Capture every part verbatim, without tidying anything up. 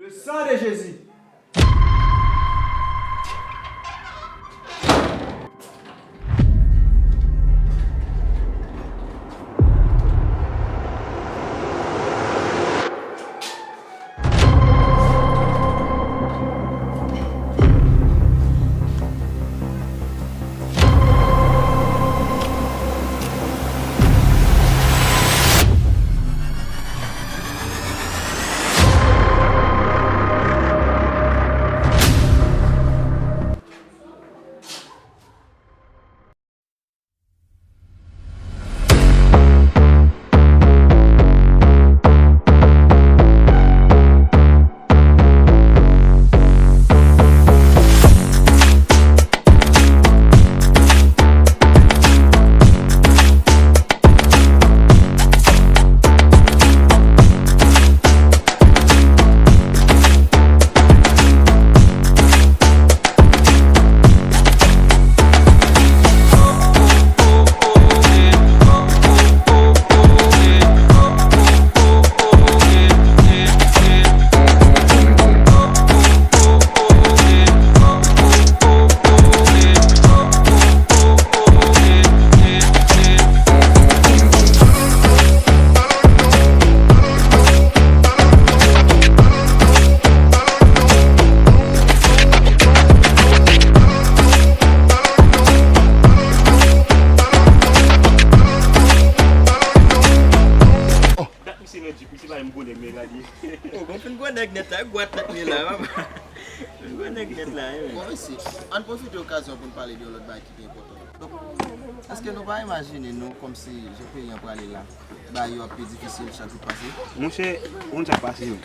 Le sang de Jésus. Dat misye nan jip, misye pa menm gwo nèg, men gade. Oh, bon, fin gwo nèg nèt la, gwo tèt li la, papa. Fin gwo nèg nèt la, wi. Bon, mesye, ann pwofite okazyon pou n pale de yon lòt bagay ki pi enpòtan. Donk, èske nou pa imajine nou kòmsi jan peyi an prale la, bagay yo ap pi difisil chak jou k pase? Monchè, ou konn sa k pase, wi.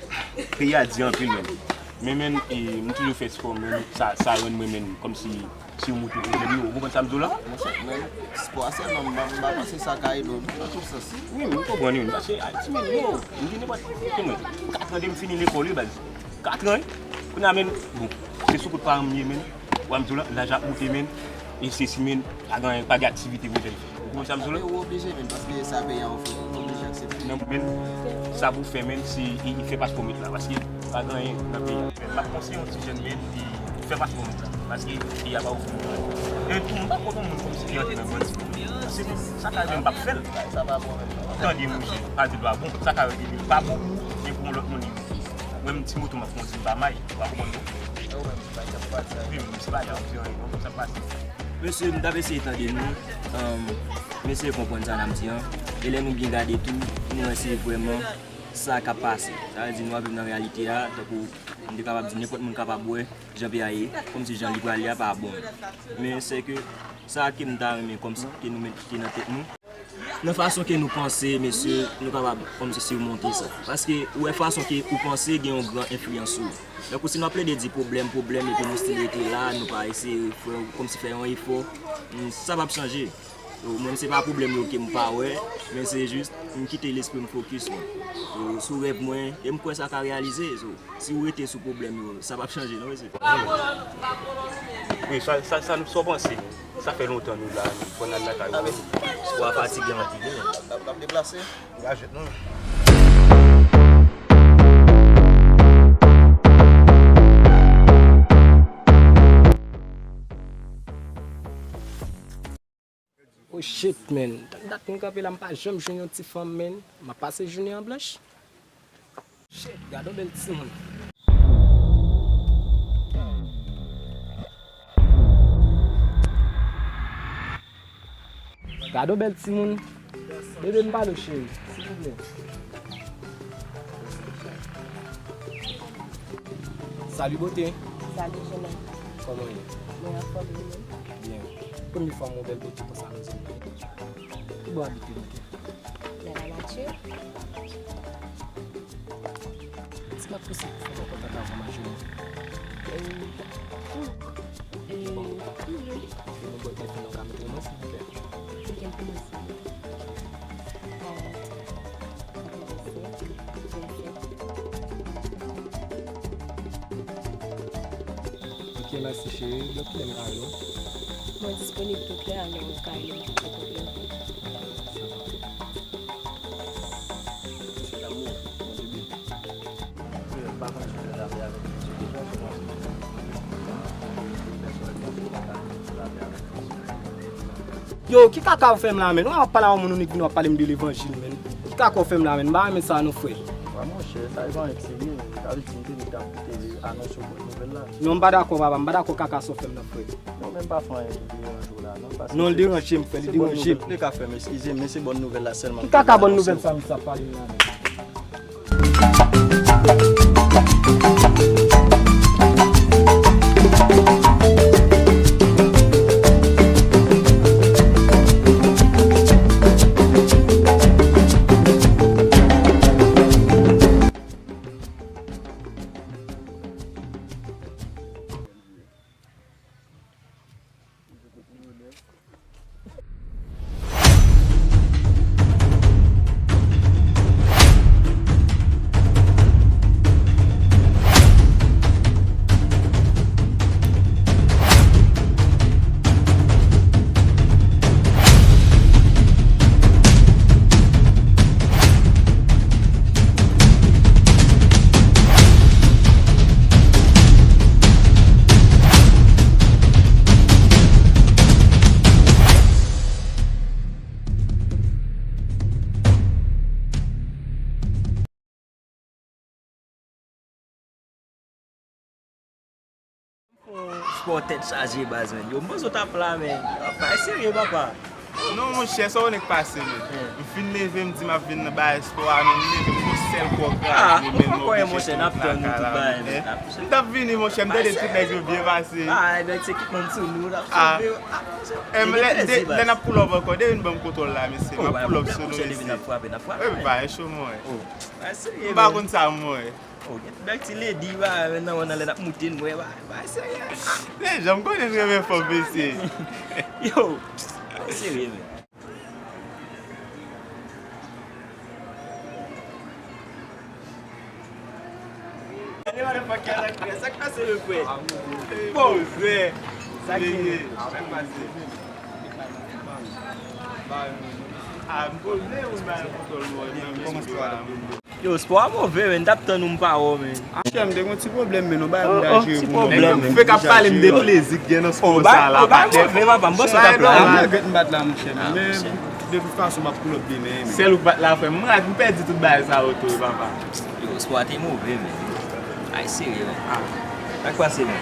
Peyi a di anpil, menm. Men, menm, e, m toujou fè spò, men sa, sa rann mwen, menm, kòmsi si w moute pwoblèm yo. Ou konprann sa m di w la? Monchè, men spò a sèlman, m pa, m pa panse sa ka ede w nan tout sans. Wi, m konprann, wi. Paske, a, timoun yo, m di nenpòt, timoun, kat an de m fini lekòl, wi, baz. Kat an, wi. Kounye a, men, bon, se sou kont paran m ye, men. Wè m di w la, laj ap moute, men. E se si, men, pa gen, pa gen aktivite pou jèn fi. Ou konprann sa m di w la? Ou oblije, men, paske sa peyi a ofri, ou oblije aksepte. Non, men, sa pou fè, men, se, e, e fè paspò m la, paske pa gen anyen nan peyi a. M ap konseye yon ti jèn, men, e, fè paspò m la, paske peyi a pa ofri l. E tou, m pa kont yon moun kòmsi ki antre nan bandi. Se sa ka rive m p ap fè l. Tande, monchè, pa di l pa bon. Sa ka rive li pa bon pou ou, e pou yon lòt moun li bon. Mwen, m ti moto m ap kondui, m pa may. Ou pa konprann, non? Wi, men se pa di anpil anyen, non, sa pase. Mesye, m t ap eseye tande nou. Ann, mesye konprann sa n ap di an. E lè nou byen gade tou, nou wè se vrèman sa k ap pase. Sa vle di nou ap viv nan reyalite a, tankou m te kapab di nenpòt moun kapab wè jan peyi a ye, kòmsi jan li prale a pa bon. Men se ke sa ke m ta renmen kòmsi ke nou mete nan tèt nou. Nan fason ke nou panse, mesye, nou kapab kòmsi sirmonte sa. Paske ou wè fason ke ou panse gen yon gran enfliyans sou ou. Donk, si nou ap plede di pwoblèm, pwoblèm, epi nou still rete la, nou pa eseye fè, kòmsi fè yon efò, mm, sa p ap chanje. So, mwen, se pa pwoblèm yo ke m pa wè, men se jis, m kite lespri m fokis mwen. So, sou rèv mwen, e m kwè sa ka reyalize. So, si w rete sou pwoblèm yo, sa p ap chanje, non, mesye? Wi, sa, sa, sa, sa w panse? Sa fè lontan nou la, nou fò n al lakay nou. Ou a fatige anpil, wi, men. N ap, n ap deplase. Gadjèt nou. Oh shit, man. Tank dat mwen kanpe la, m pa janm jwenn yon ti fanm, man. M ap pase jounen an blanch. Shit, gade yon bèl timoun. Gade yon bèl timoun. Bebe, m pale w, cheri, silvouplè. Salut, beauté. Salut, jeune homme. Kòman w ye? Mwen anfòm, ou menm? Byen. Premye fwa m wè yon bèl beauté konsa nan zòn nan. Ki bò w abite, beauté? Nan Lamati. Si m ap posib pou fè yon kontak avè w, ma chérie? Euh, hmm. Euh, hmm, wi. Ki nimewo telefòn ou ka mete pou mwen, silvouplè? Ok, pou mwen, silvouplè. Karant, katrevennsèt, vennsèt. Ok, mèsi, cheri. Donk, kilè m ka rele w? Mwen disponib tout lè, alò ou ka rele m tout lè, tout lè. Sa va. Mèsi, damou, mon bebe. M pa konn jan lè la. Yo, ki kaka w fè m la, menn? Ou ap pale a yon moun, ou nik vin w ap pale m de levanjil, menn. Ki kaka w fè m la, menn? M pa renmen sa, non, frè. Wè, monchè, sa e pa yon serye, menn. Sa vle di m te vin t ap koute anons yo, bon nouvèl la. Non, m pa dakò, papa, m pa dakò kaka sa w fè m nan, frè. Non, men m pa fè anyen ki deranje w la, non, paske non, l deranje m, frè, li deranje m. Ou te ka fè m eskize m, men se bòn nouvèl la sèlman m te gen nan. Ki kaka bòn nouvèl sa misye ap pale m la, menn? Spò tèt chaje baz, menn. Yo, m panse w t ap la, menn. Bagay serye, papa. Non, monchè, sa w konnen k pase, menn. M fin leve, m di m ap vin nan bagay spò a, men m leve, m gon sèl kò kraze, menn, m oblije tou lakay la, menn. M t ap vini, monchè, m tande tout nèg yo byen pase. Ah, nèg se kit moun sou nou, n ap sove. Lè n ap pull up ankò, depi n ban m kontwòl la, mesye, m ap pull up sou nou, mesye. Epi bagay cho, mwen. M pa konn sa, mwen. Oh, gen bèl ti lady, ba, nan, nan lè n ap moute, n wè, ba, ba, serye. Deja, m konnen l renmen fanm, mesye. Yo, ba, serye, men. Gade motherfucker sa k fè, sa k pase, le frè? Bon, frè. Sa k gen? Sa k pase? Ah, m poze, ou ba, kontwòl mwen, nan, men. Yo, spò a move, men, m t ap tann ou m pa wè w, men. Monchè, m te gon ti pwoblèm, men, yon bagay m ta jere pou mwen. Nèg yo fèk ap pale m de plezi k gen nan spò sa la, patnè. Bagay move, papa, m panse w t ap la. M regrèt m pa t la, monchè, men de tout fason, m ap pull up demen, men. Sèl ou k pa t la, frè m. M pèdi tout bagay sa yo tou, wi, papa. Yo, spò a te move, men. Ay, serye, men. Sa k pase, men?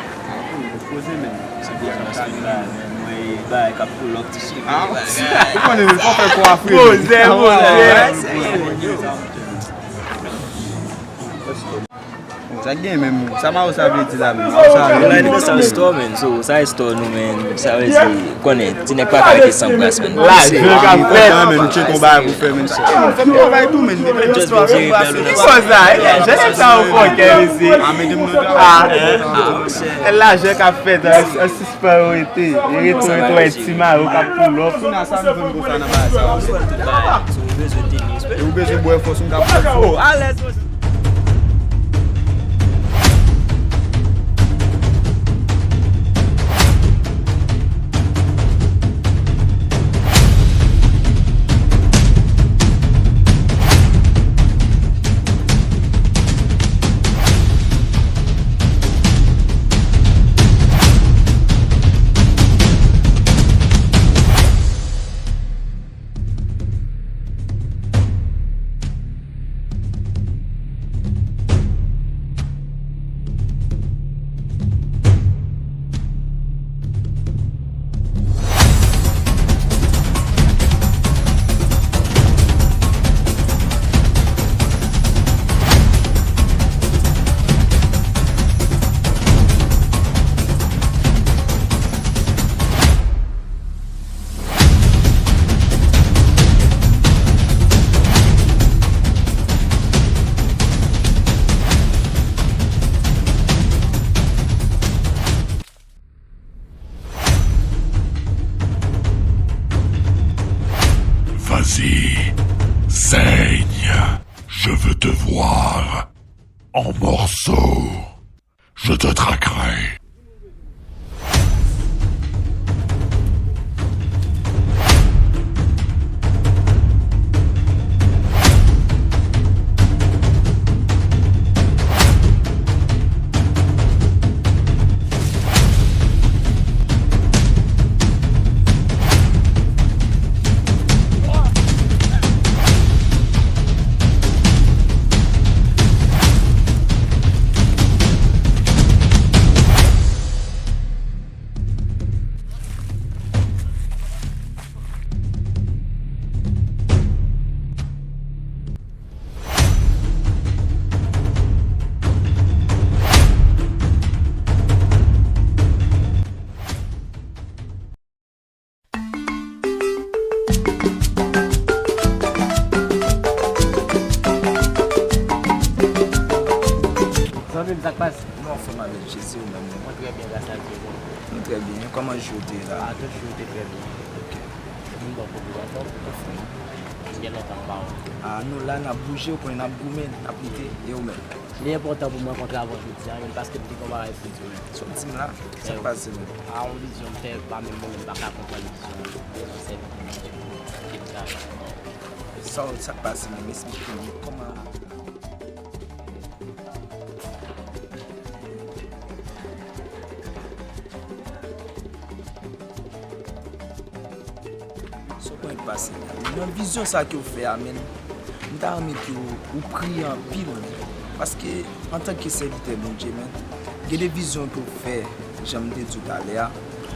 Poze, men. Ti poze nan stil la, men. Mwen, bagay k ap pull up, ti cheve, bagay. Ou konnen, men, fò fè kò a frè. Poze, poze. Sa gen menm, sa Mao sa vle di la menm? Mao sa vle di. Anniversary store, man. So, sa e store nou, man. Sa vle di, konnen, ti nèg pa ka rete san bras, man. Lajè k ap fèt. Men nou tcheke yon bagay pou fè, men. Fè m travay tou, men. Just vin tire bèl ou nan sa. Ki sa, e lajè sa ou fòkè, mesye. Ah, men gen moun nan travay. Ah, e lajè k ap fèt, an, an sispann rete. E rete, rete, wè, ti Mao k ap pull up. Kounye a sa nou jwenn pou fè nan bagay sa. Ou bezwen tenis. E ou bezwen bwè fòs, m ka pran. Oh, alèz, monchè. Vas-y, saigne. Je veux te voir en morceaux. Je te traquerai. Menm sa k pase? Nou anfòm avèk Jezi, ou menm? Mwen trè byen, gras a Dye. Nou trè byen. Kòman jou te ye la? Ah, tout jou te trè byen. Ok. Moun bò kote w anfòm? Anfòm. Gen lontan m pa wè w. Ah, nou la, n ap bouje, ou konnen n ap goumen, n ap lite, e ou menm? Li enpòtan pou m rankontre avè w jodi a, menm paske m te gen yon bagay pou di w, menm. Sa w di m la? Sa k pase, menm? Ah, yon vizyon m fè, pa menm mwen menm m pa ka konprann vizyon an. Sa k pase, menm? Esplike m, kòman? Sa w konnen k pase la? Nan vizyon sa ke w fè a, menm, m ta renmen ke w, ou priye anpil, menm. Paske, antanke sèvitè Bondye, menm, gen de vizyon ke w fè, jan m te di w talè a,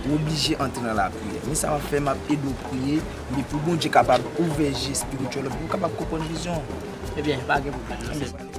ou oblije antre nan lapriyè. Men sa m ap fè, m ap ede w priye, men pou Bondye kapab ouvè je espirityèl ou, pou w kapab konprann vizyon an. Ebyen, pa gen pwoblèm, non, se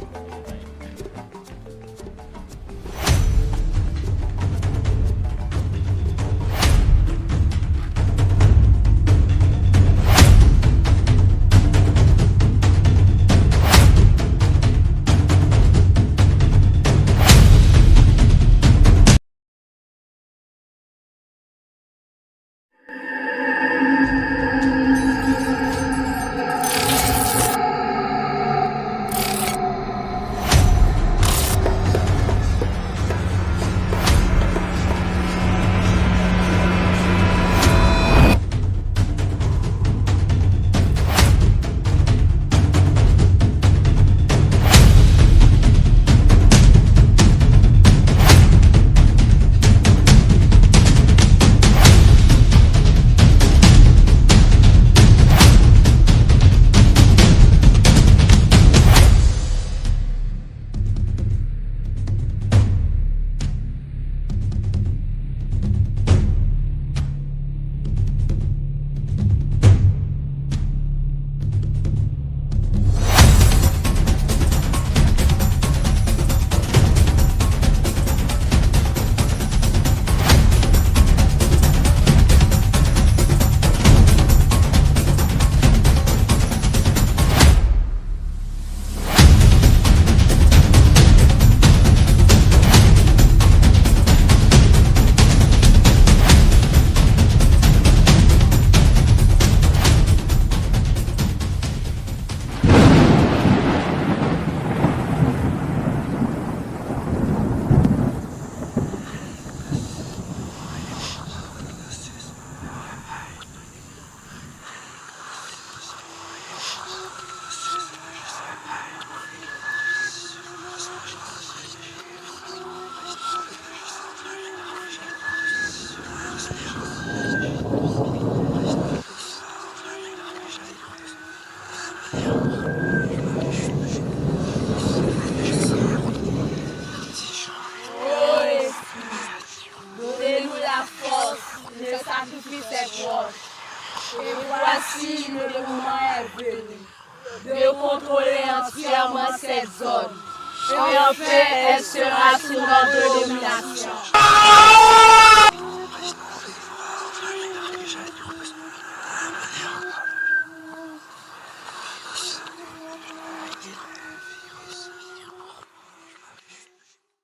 Ô Esprit, donnez-nous la force de sacrifice est proche. Et voici, le moment est venu de contrôler entièrement cette zone. Et enfin, elle sera sous notre domination.